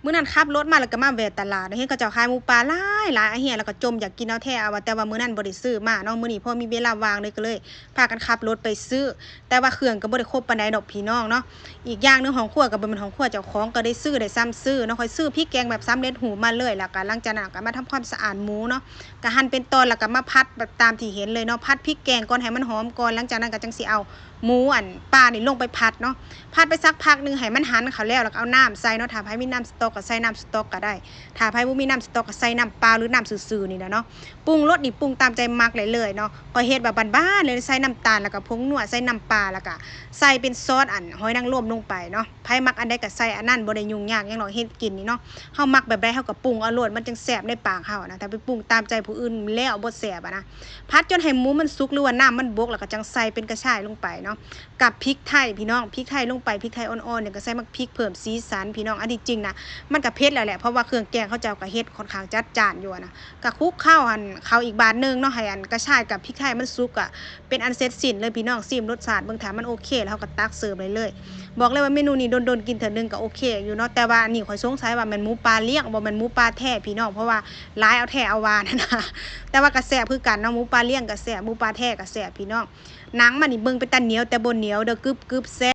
ມື້ນັ້ນຂັບລົດມາແລ້ວກໍມາແວ່ຕະຫຼາດ ເຫັນເຂົາເຈົ້າຂາຍໝູປ່າຫຼາຍໆ ອາເຮຍ ແລ້ວກໍຈົ່ມຢາກກິນເອົາແທ້ເອົາວ່າ ແຕ່ວ່າມື້ນັ້ນບໍ່ໄດ້ຊື້ມາເນາະ ມື້ນີ້ພໍມີເວລາວ່າງເລີຍ ກໍເລີຍພາກັນຂັບລົດໄປຊື້ ແຕ່ວ່າເຄື່ອງກໍບໍ່ໄດ້ຄົບປານໃດດອກພີ່ນ້ອງເນາະ. ອີກຢ່າງໜຶ່ງ ຫ້ອງຄົວກໍບໍ່ແມ່ນຫ້ອງຄົວເຈົ້າຂອງ ກໍໄດ້ຊື້ໄດ້ຊ່ຳຊື້ເນາະ. ຂ້ອຍຊື້ພິກແກງແບບສຳເລັດຮູບມາເລີຍ ແລ້ວກໍຫຼັງຈາກນັ້ນກໍມາທຳຄວາມສະອາດໝູເນາະ ກໍຫັນເປັນຕອນ ແລ້ວກໍມາຜັດແບບຕາມທີ່ເຫັນເລີຍເນາະ. ຜັດພິກແກງກ່ອນໃຫ້ມັນຫອມກ່ອນ ຫຼັງຈາກນັ້ນກໍຈັ່ງຊິເອົາ ໝູອັນ ປານີ້ລົງໄປຜັດເນາະ. ຜັດໄປສັກພັກໜຶ່ງໃຫ້ມັນຫັນເຂົ້າແລ້ວ ແລ້ວກໍເອົານ້ຳໃສ່ເນາະ. ຖ້າໃຜມີນ້ຳສະຕ໋ອກກໍໃສ່ນ້ຳສະຕ໋ອກກໍໄດ້ ຖ້າໃຜບໍ່ມີນ້ຳສະຕ໋ອກກໍໃສ່ນ້ຳເປົ່າ ຫຼື ນ້ຳຊື່ໆນີ້ແຫຼະເນາະ. ປຸງລົດນີ້ປຸງຕາມໃຈມັກໄດ້ເລີຍເນາະ. ຂ້ອຍເຮັດແບບບ້ານໆເລີຍ ໃສ່ນ້ຳຕານ ແລ້ວກໍຜົງນົວ ໃສ່ນ້ຳປາ ແລ້ວກໍໃສ່ເປັນຊອດອັນຫອຍນາງລົມລົງໄປເນາະ. ໃຜມັກອັນໃດກໍໃສ່ອັນນັ້ນ ບໍ່ໄດ້ຫຍຸ້ງຍາກຫຍັງດອກ ເຮັດກິນນີ້ເນາະ. ເຮົາມັກແບບໃດເຮົາກໍປຸງເອົາໂລດ ມັນຈັ່ງແຊບໃນປາກເຮົານະ. ຖ້າໄປປຸງຕາມໃຈຜູ້ອື່ນແລ້ວບໍ່ແຊບອະນະ. ຜັດຈົນໃຫ້ໝູມັນສຸກ ຫຼືວ່ານ້ຳມັນບົກ ແລ້ວກໍຈັ່ງໃສ່ເປັນກະຊາຍລົງໄປເນາະ ກັບພິກໄທພີ່ນ້ອງ. ພິກໄທລົງໄປ ພິກໄທອ່ອນໆນີ້ ກໍໃສ່ໝາກພິກເພີ່ມສີສັນພີ່ນ້ອງ. ອັນທີ່ຈິງນະ ມັນກໍເຜັດແລ້ວແຫຼະ ເພາະວ່າເຄື່ອງແກງເຂົາເຈົ້າກໍເຮັດຄ່ອນຂ້າງຈັດຈ້ານຢູ່ອະນະ. ກໍຄຸກເຂົ້າຫັ້ນ ເຂົ້າອີກບາດໜຶ່ງເນາະ ໃຫ້ອັນກະຊາຍກັບພິກໄທມັນສຸກ ກໍເປັນອັນເສັດສິ້ນເລີຍພີ່ນ້ອງ. ຊີມລົດຊາດເບິ່ງ ຖ້າມັນໂອເຄແລ້ວ ເຮົາກໍຕັກເສີບໄດ້ເລີຍ. ບອກເລີຍວ່າເມນູນີ້ດົນໆກິນເທື່ອໜຶ່ງກໍໂອເຄຢູ່ເນາະ. ແຕ່ວ່າອັນນີ້ຂ້ອຍສົງໄສວ່າແມ່ນໝູປ່າລ້ຽງ ບໍ່ແມ່ນໝູປ່າແທ້ພີ່ນ້ອງ ເພາະວ່າຫຼາຍເອົາແທ້ເອົາຫວານນະ. ແຕ່ວ່າກໍແຊບຄືກັນເນາະ ໝູປ່າລ້ຽງກໍແຊບ ໝູປ່າແທ້ກໍແຊບພີ່ນ້ອງ. ໜັງມັນນີ້ເບິ່ງເປັນຕາໜຽວ ແຕ່ບໍ່ໜຽວເດີ້ ກຶບໆ ແຊບ.